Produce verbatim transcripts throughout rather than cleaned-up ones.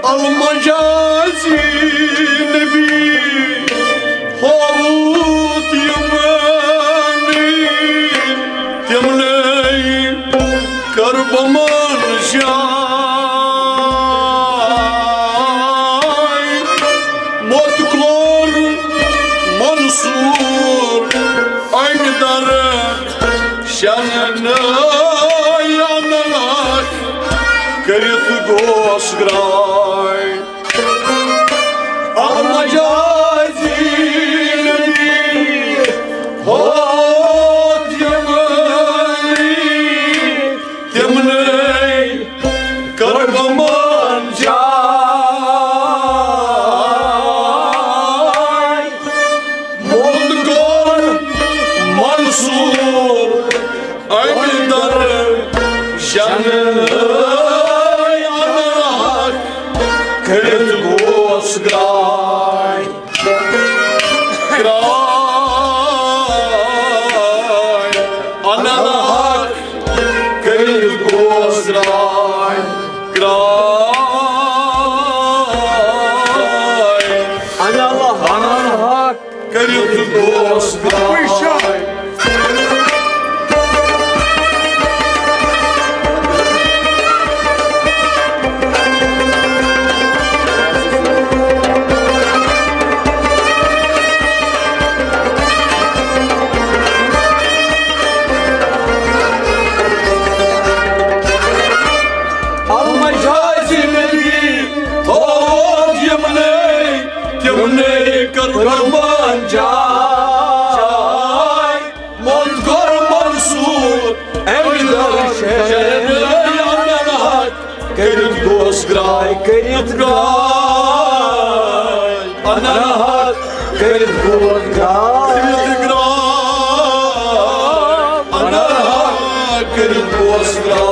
المجازی نبی ہووُتھ یِمنٕے، تِمنٕے کٔر بہٕ منشاے۔ موت کوٚر منصور امہِ در شنہٕ نٲے انن حق کٔرِتھ گوس گراے۔ المجازی نبی ہوت یمنی، تمنی کٔر بہٕ منشاے۔ موت کوٚر منصور امہِ در شنہٕ نٲے انن حق کٔرِتھ گوس گراے۔ گراے انن حق کٔرِتھ گوس گراے۔ گراے انن حق کٔرِتھ گوس گراے۔ المجازی نبی ہوت یمنی، تمنی کٔر قربان جاے۔ موت کوٚر منصور امہِ در شنہٕ نٲے انن حق کٔرِتھ گوس گراے۔ کٔرِتھ گراے انن حق کٔرِتھ گوس گراے۔ کٔرِتھ گراے انن حق کٔرِتھ گوس گراے۔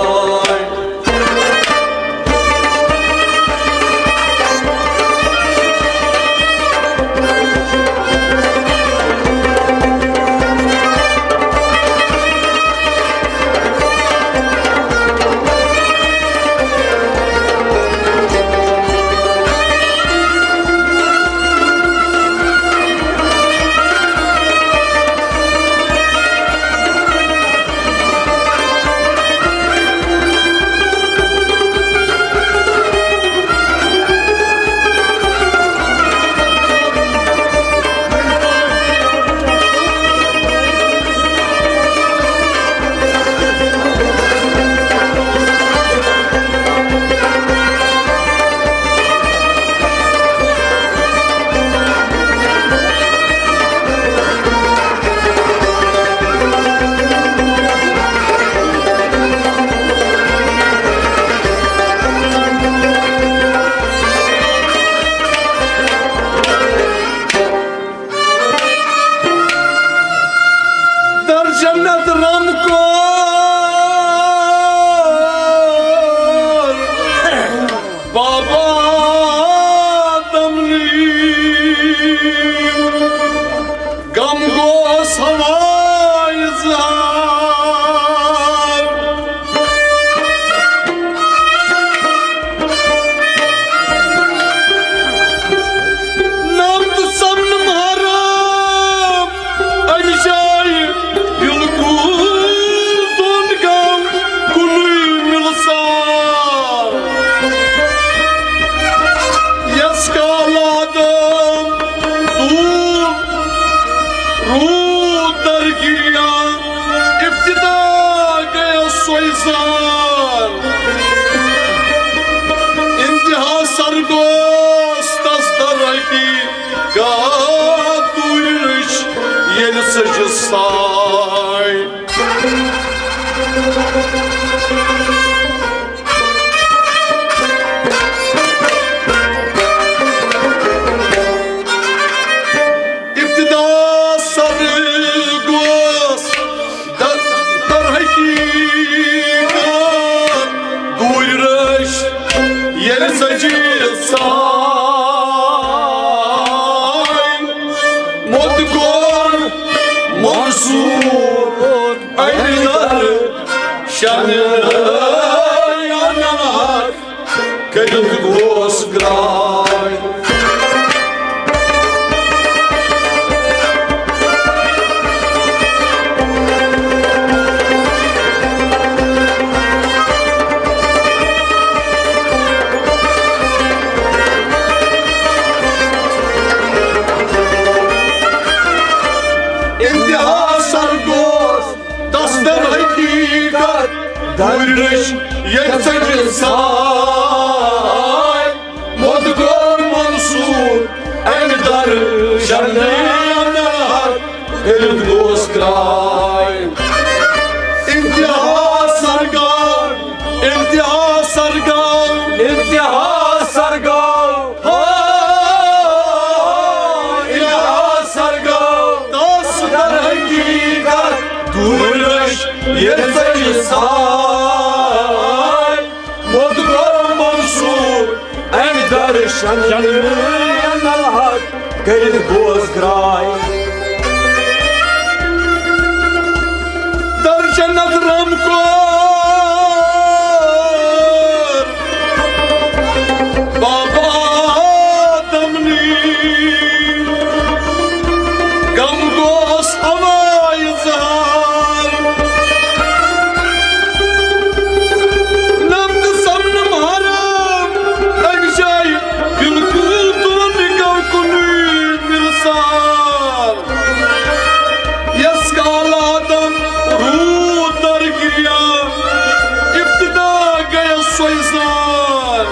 در جنت رم کوٚر بابا تمنی، غم گوس ہوا اظہار۔ نام تہٕ سمن محرم، امہِ جایہِ بالکل دۄن گام کُنُے مِلسان۔ یس کال آدم تُل روٗد درگیریا، ابتدا گٔیَس سۄے زان۔ انتہا سر گوس تس در حقیقت، دوٗرِ رٕچھ ییٚلہِ سٕجہِ ساے۔ ابتدا سر گوس در، در حقیقت دوٗرِ رٕچھ ییٚلہِ سٕجہِ ساے۔ موت کوٚر منصور امہِ در شنہٕ نٲے انن حق کٔرِتھ گوس دردش ییٚلہِ ژٔجہِ ساے، موٚت کوٚر منصور امہِ درشنہٕ اناہت کٔرِتھ گوس گراے۔ انتہا سرگاو، انتہا سرگاو، انتہا سرگاو۔ ہو، انتہا سرگاو۔ تس در حقیقت دوٗرِش ییٚلہِ ژٔجہِ ساے، موٚت کوٚر منصور امہِ درشنہٕ اناہت کٔرِتھ گوس گراے۔ درشنت رم کوٚر بابا آدم نی، غم گوس ہوایہِ زہر۔ نم تہٕ سمنم حرم اکہِ جایہِ، بالکل تُلُن گوٚو کُنُے مِلسار۔ یس کال آدم روٗد درگریا، ابتدا گٔیس سۄے زان۔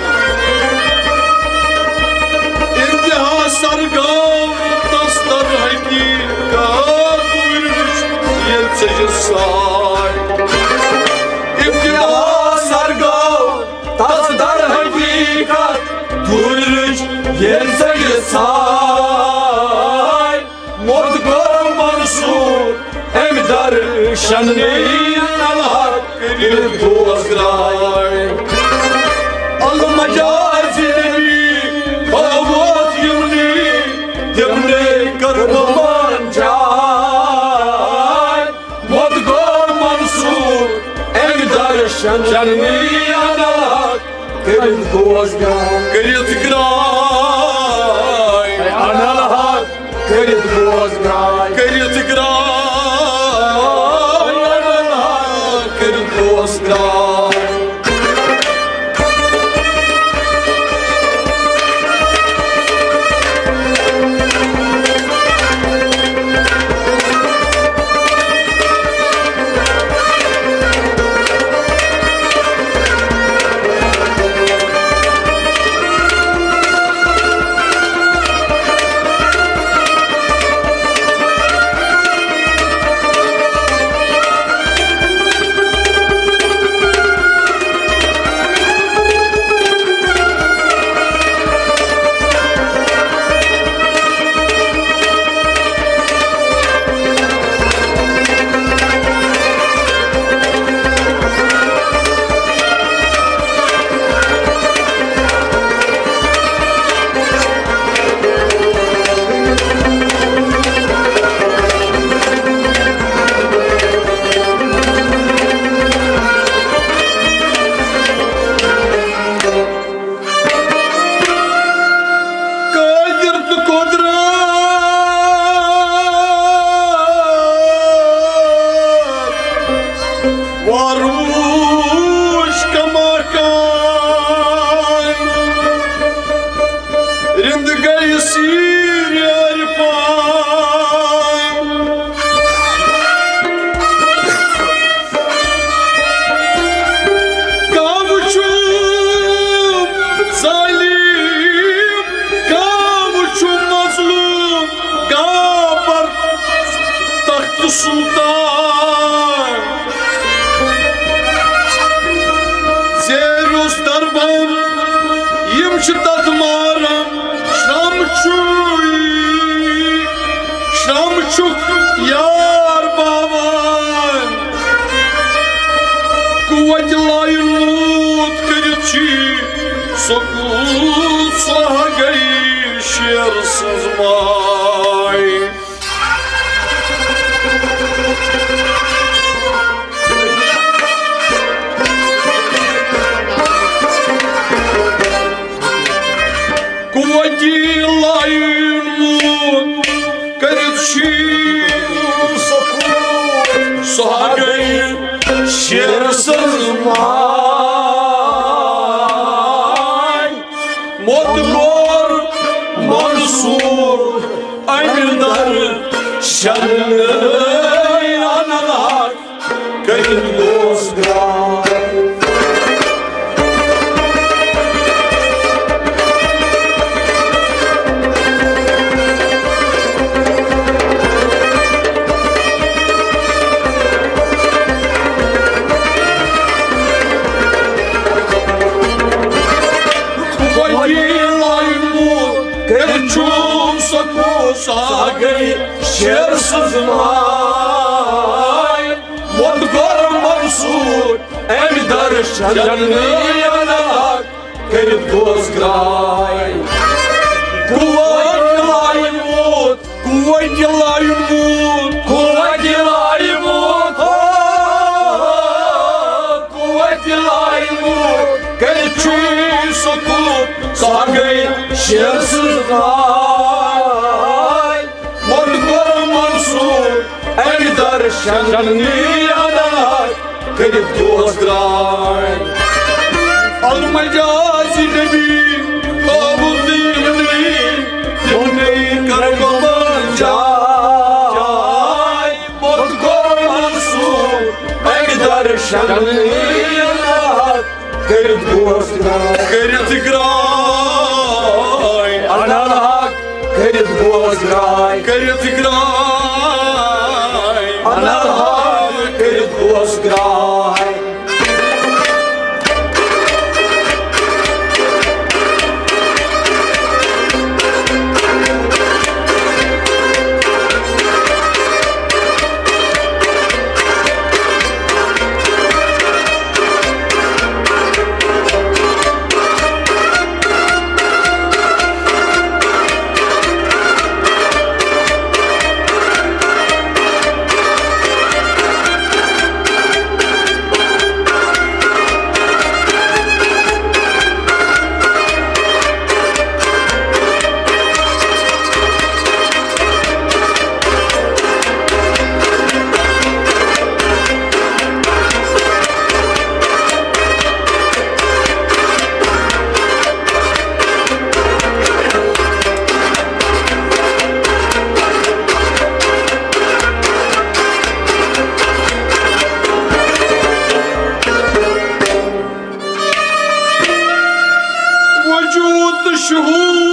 انتہا سرگاو تس در حقیقت دوٗرِش ییٚلہِ ژٔجہِ ساے۔ ابتدا سرگاو تس در حقیقت دوٗرِش ییٚلہِ ژٔجہِ ساے۔ موٚت کوٚر منصور امہِ درشنہٕ اناہت کٔرِتھ گوس گراے۔ المجاز نبی ہووت یِمنٕے، تِمنٕے کٔر بہٕ مان جاے۔ موٚت کوٚر منصور امہِ درشنہٕ اناہت کٔرِتھ گوس گراے۔ کٔرِتھ گراے۔ اناہت کٔرِتھ گوس گراے۔ کٔرِتھ گراے۔ اناہت کٔرِتھ گوس گراے۔ قٲدِر تہٕ قۄدرت وار وٕچھ کماکان۔ رِنٛد گٔیہِ سیٖرۍ عرفان۔ کانٛہہ وٕچھُم ظٲلِم، کانٛہہ وٕچھُم مظلوٗم، کانٛہہ بر تخت سلطان۔ زیرُس دربان، یِم چھِ تتھ ماران۔ شرم چھُے، شرم چھُکھ یار باوان۔ قوت لایُن موت کٔرِتھ چھی سکوٗل سۄ گٔیہِ شیر سٕنٛز ماے۔ قوتی لایِن موت کٔرِتھ شیٖر سکوٗن۔ سۄ گٔیہِ شیر سٕنٛز ماے۔ موٚت کوٚر منصور اَمہِ درشنہٕ اناہت کٔرِتھ گوس گرٛان۔ سۄ گٔے شیر سٕنٛز ماے۔ ووٚن کوٚر منصور اَمہِ درشن یلہٕ کٔرِتھ گوس گراے۔ کوتہِ لایہِ موت، کوتہِ لایہِ موت، کوتہِ لایہِ موت، کوتہِ لایہِ موت۔ کٔرِتھ چھُے سکوٗت، سۄ گٔے شیر سٕنٛز ماے۔ ووٚن کوٚر منصور اَمہِ درشن یلہٕ کٔرِتھ گوس گراے۔ المجاز نبی، قابل نبی، تِمنٕے کربلس جاے۔ ووٚن کوٚر منصور اَمہِ درشن یلہٕ کٔرِتھ گوس گراے۔ کٔرِتھ گراے، انا حق کٔرِتھ گوس گراے۔ کٔرِتھ گراے، انا حق کٔرِتھ گوس گراے۔ وجود تہٕ شہوٗد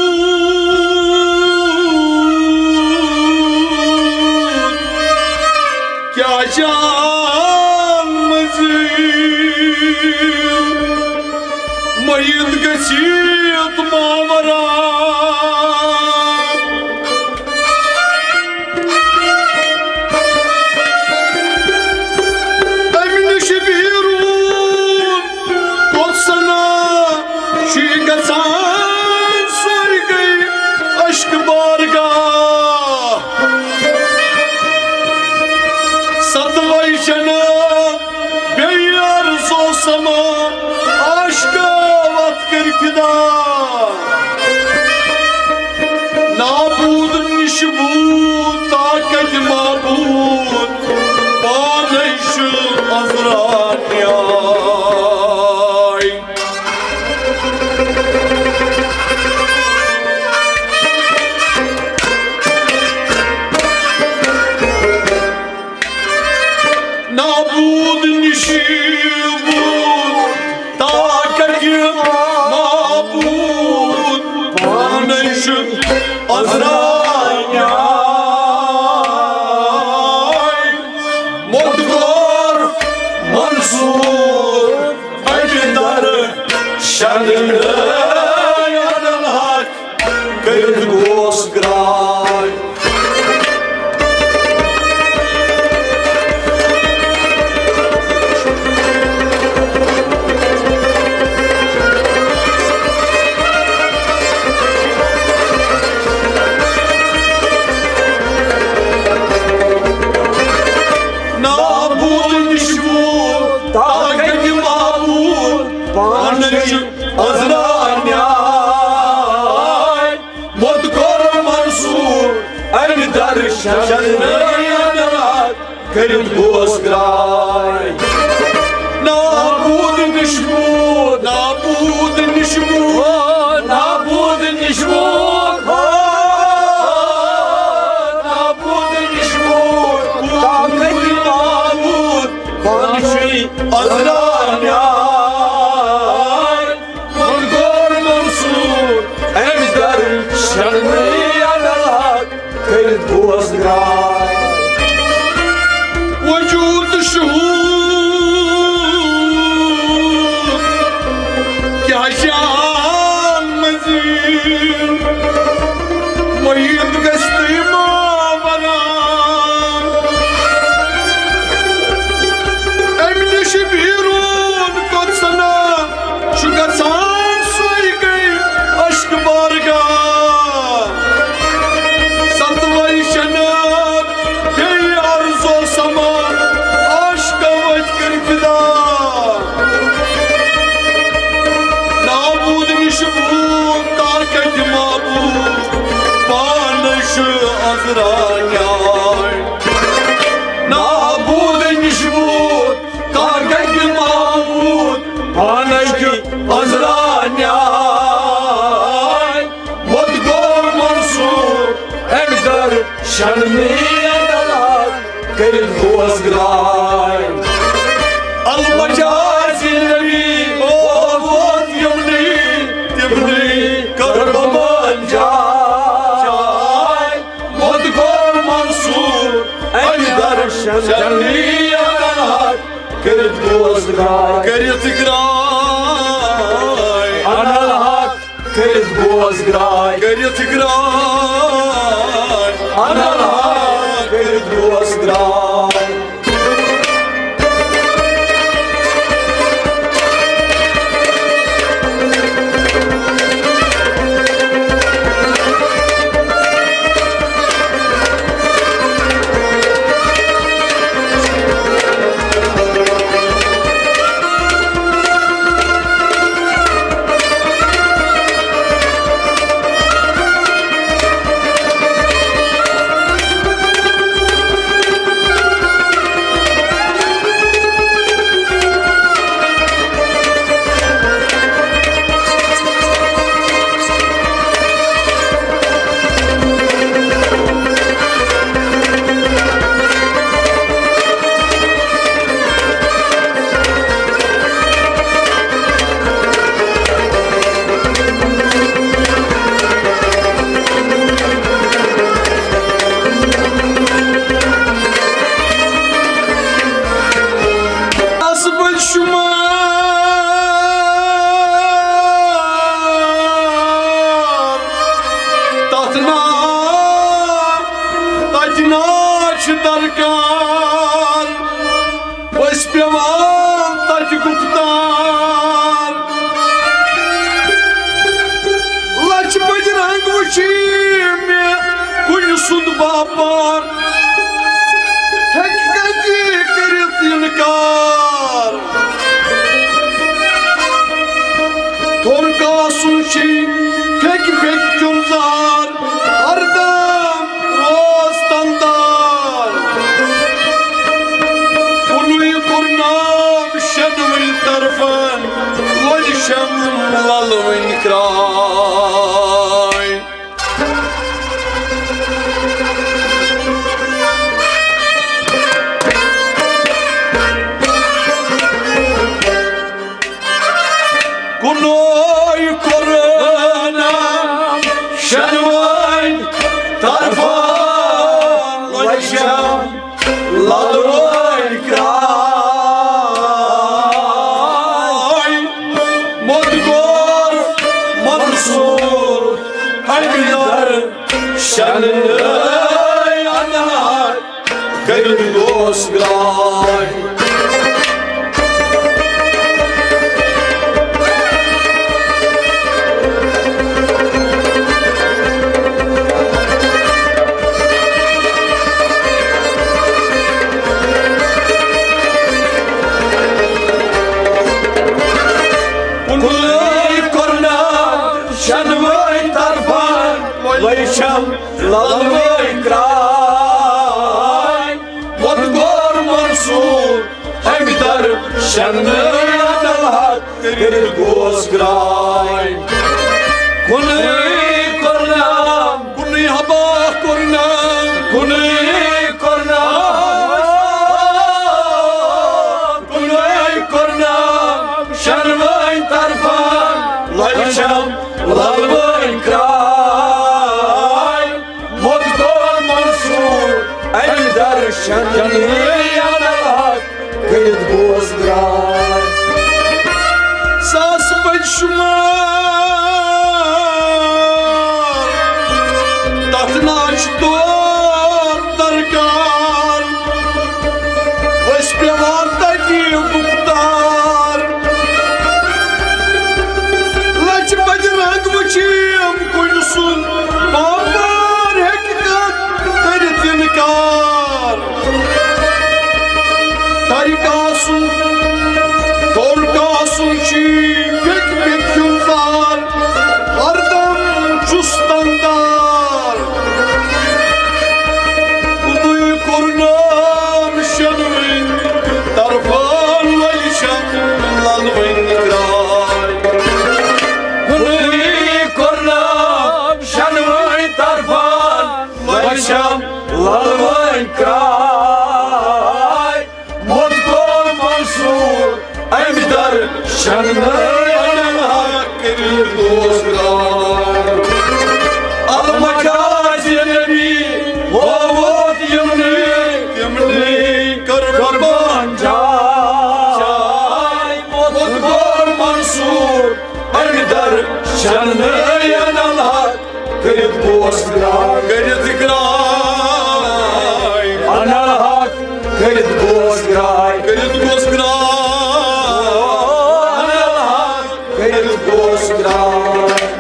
کیٛاہ جان مٔنزِل، محیط گژھِ یَتھ ماورا۔ تَمہِ نِش بیروٗن کوٚت سنا چھُ یہِ گژھان سورُے گٔے اشک بارگاہ۔ ستوے جنت بیٚیہِ عرضو سما عاشقہ وَتھ کٔرۍ فدا۔ نابود نِش بوٗد طاقت معبود، پانے چھُ عذرا نیاے۔ نابود نِش بوٗد طاقت معبود، پانے چھُ عذرا نیاے۔ ووٚن کوٚر منصور اَمہِ درشن یلہٕ کٔرِتھ گوس گراے۔ نابود نِش بوٗد طاقت معبود، پانے چھُ عذرا نیاے۔ ووٚن کوٚر منصور اَمہِ درشن یلہٕ کٔرِتھ گوس گراے۔ نابود نِش بوٗد، نابود نِش بوٗد، نابود نِش بوٗد، نابود نِش بوٗد، طاقت معبود، پانے چھُ عذرا نیاے۔ ووٚن کوٚر منصور اَمہِ درشن یلہٕ کٔرِتھ گوس گراے۔ وجود شہوٗد کیٛاہ جان مٔنزِل، محیط گژھِ تہٕ شرمیا دلات کٔرِتھ گوس گراے۔ المجاز نبی او ووت یمنی، تمنی کٔر بہٕ منجاے۔ موت گوٚو منصور اَمہِ درشن، شرمیا دلات کٔرِتھ گوس گراے۔ کٔرِتھ گراے۔ انا الحق کٔرِتھ گوس گراے۔ کٔرِتھ گراے۔ انا الحق کٔرِتھ گوس گراے۔ اصبر شمار تتھ نا، تتہِ نا چھِ درکار، ٲسۍ پٮ۪وان تتہِ گُفتار۔ لچھ بجہِ رنگ وٕچھی مےٚ کُنہِ سُنٛد باپار، ہیٚکہِ کتہِ کٔرِتھ انکار؟ تھوٚر کاسُن چھُے پھیٚکہِ پھیٚکہِ چُنزار، ہردم روز تندار۔ کُنُے کوٚرنام شٮ۪نوٕنۍ طرفن، لۄلہِ شم للوٕنۍ کرٛاے۔ کُنُے کوٚرنام شٮ۪نوَے طرفن، لۄلہِ شم للوٕنۍ کرٛاے۔ موت گوٚو منصور اَمہِ در شنہٕ انار کٔرِتھ گوس گراے۔ کُنُے کوٚرنام شنوٕنۍ طرفن، لۄلہِ شم للوٕنۍ کرٛاے۔ پتہٕ کوٚر منصور اَمہِ در شنہٕ انار کٔرِتھ گوس گراے۔ کُنُے کوٚرنام، کُنُے ہبا کوٚرنام، کُنُے کوٚرنام، کُنُے کوٚرنام شنوٕنۍ طرفن، لۄلہِ شم للوٕنۍ کرٛاے۔ موت گوٚو منصور اَمہِ در شنہٕ انار کٔرِتھ گوس گراے۔ ساس بج شمار تتھ ناش دور درکار، ٲسۍ پٮ۪وان تتی گُفتار۔ لچہِ بجہِ رنگ وٕچھِم کُنہِ سُنٛد، باپار ہیٚکہِ کتھ کٔرِتھ انکار۔ کرٛاے۔ موت کوٚر منصوٗر أمۍ در شنہٕ، اَنن حق کٔرِتھ گوس گرٛاے۔ المکاس نبی ہووُکھ یِمنٕے، تِمنٕے کٔر قربان جاے۔ موت کوٚر منصوٗر أمۍ در شنہٕ، اَنن حق کٔرِتھ گوس گرٛاے۔ کٔرِتھ گرٛاے۔ اَنن حق کٔرِتھ گوس گرٛاے۔ کٔرِتھ گوس گرٛاے۔ اَنن حق کٔرِتھ گوس گرٛاے۔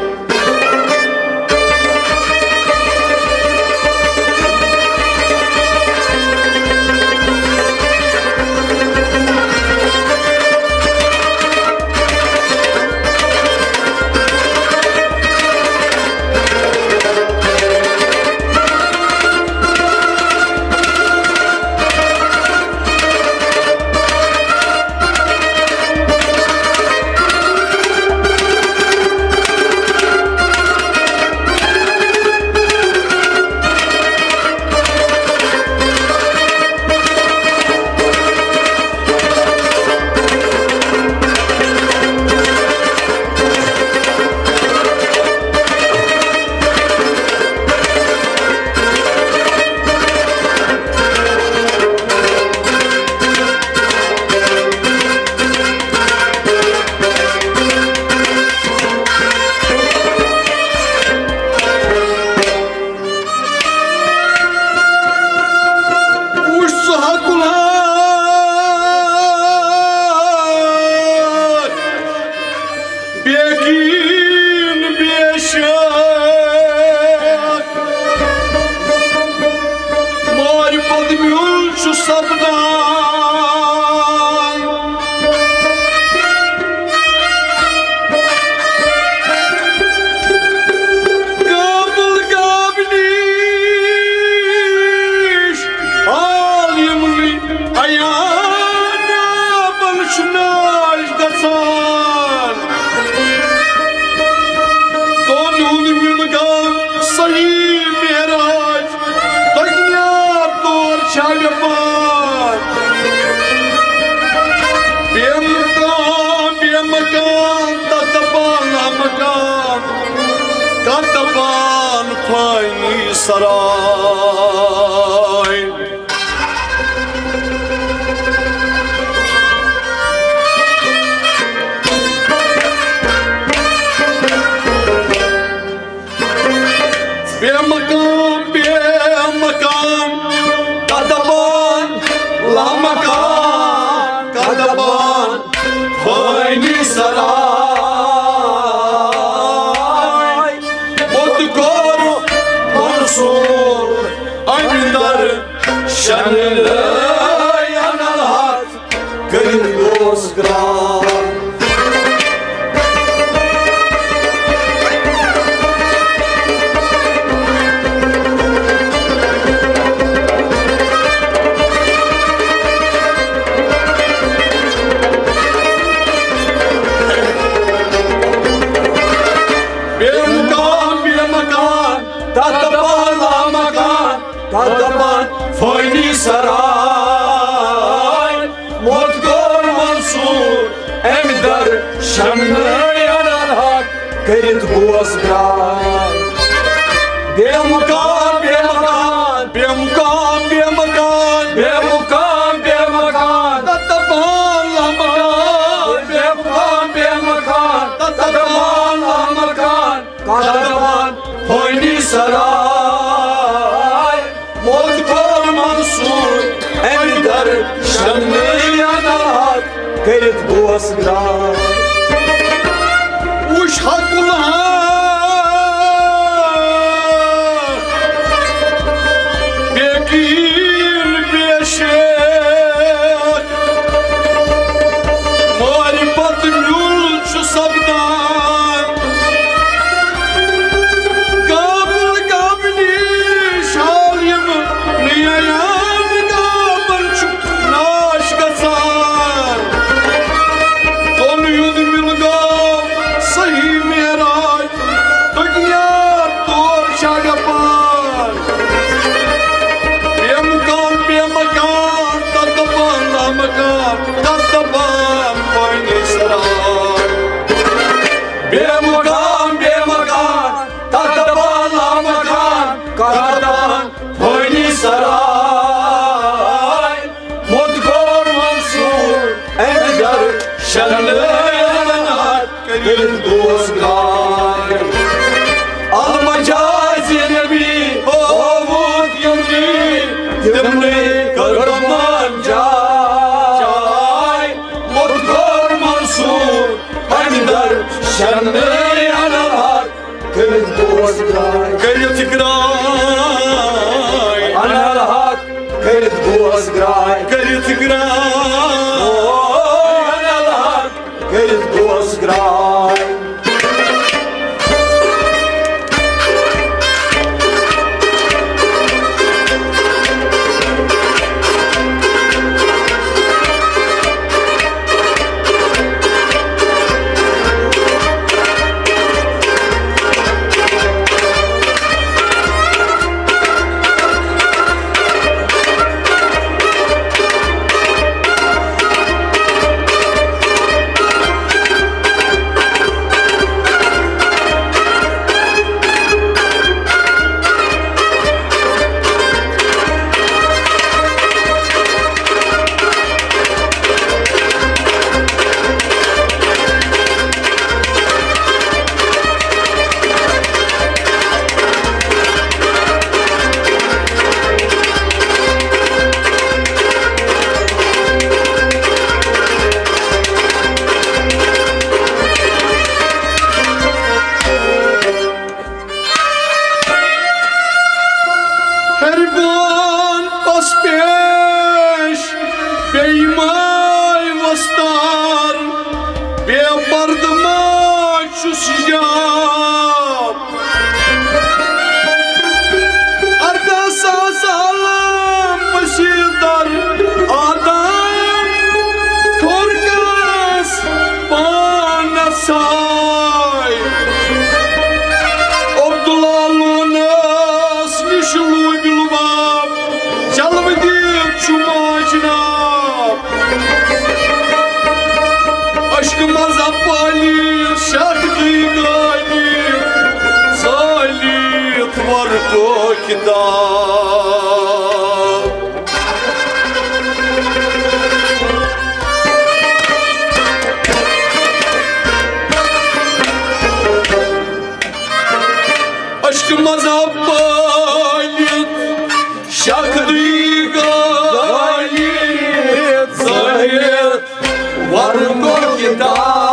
وُچھ سُہ حقُل حق، بے یقین بے شک، مارِ پتہٕ میُل چھُ سپدان۔ قابل قابل نِش حال یِمنٕے عیان، بل چھُ ناش گژھان۔ دۄن ہُنٛد میُل گام صحیح معراج، دُنیا تور چھا مےٚ پان۔ بے مقام، بے مکان، تتھ دپان لامکان، تتھ دپان فانی سرائے۔ بے مقام، بے مکان، کتھ دپان لامکان، کتھ دپان فانی سرائے۔ موت کوٚر منصوٗر أمۍ در شنہٕ، اَنن حق کٔرِتھ گوس گرٛاے۔ بے مقام، بے مکان، تتھ دپان لامکان، تتھ دپان فانی سرائے۔ موت کوٚر منصوٗر أمۍ در شنہٕ، اَنن حق کٔرِتھ گوس گرٛاے۔ بے مقام، بے مکان، بے مقام، بے مکان، بے مقام، بے مکان، تتھ دپان لامکان۔ بے مقام، بے مکان، تتھ دپان لامکان، کتھ دپان فانی سرائے۔ موت کوٚر منصوٗر أمۍ در شنہٕ، اَنن حق کٔرِتھ گوس گرٛاے۔ وُچھ حقُل حق، بے یقین بے شک، مارِ پتہٕ میُل چھُ سپدان۔ قابل قابل نِش حال یِمنٕے عیان، قابل چھُ ناش گژھان۔ دۄن ہُنٛد میُل گام صحیح گوس گراے۔ کٔرِتھ گراے۔ انل حق کٔرِتھ گوس گراے۔ کٔرِتھ گراے۔ او انل حق کٔرِتھ گوس گراے۔ ہیرِ بۄن پس پیش، بے ایماے وستار، بے پردٕ ما چھُس حجاب۔ ارداہ ساس عالم پسیدر آدم، کھوٚر کس پانس ساے۔ عبداللہ لونس نِش لوٗبۍ لُباب، جلوٕ دِتھ چھُ ماجہِ ناو۔ عشق مذہب پٲلی شک دی گٲلی، زٲلِتھ ورقو کتاب۔ عشق مذہب پٲلِتھ، شک دی گٲلِتھ، زٲلِتھ ورقو کتاب۔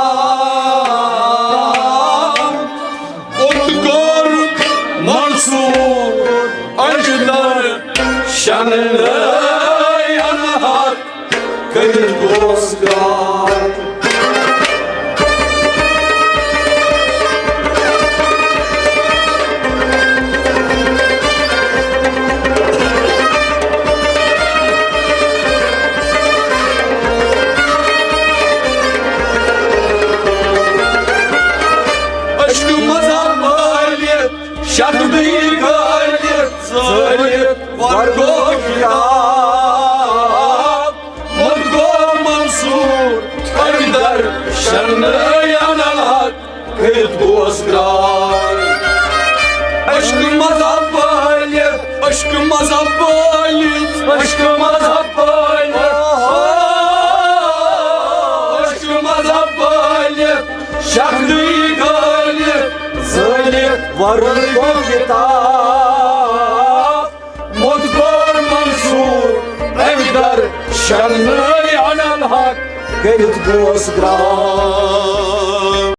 اوٚت کوٚر منصور اجدر شنہٕ انہار۔ کٔرِتھ گوس گار۔ عشق مذہب پٲلِتھ، شک دی گٲلِتھ، زٲلِتھ ورقو کتاب۔ مُتھ گوٚو منصور اندر شنہٕ انہار، کٔرِتھ گوس گران۔ عشق مذہب پٲلِتھ، عشق مذہب پٲلِتھ، عشق مذہب پٲلِتھ، عشق مذہب پٲلِتھ، شک دی گٲلِتھ، زٲلِتھ ورقو کتاب۔ مُتھ کوٚر منصور اَمہِ در شرنٲوۍ انل حق، کٔرِتھ گوس گران۔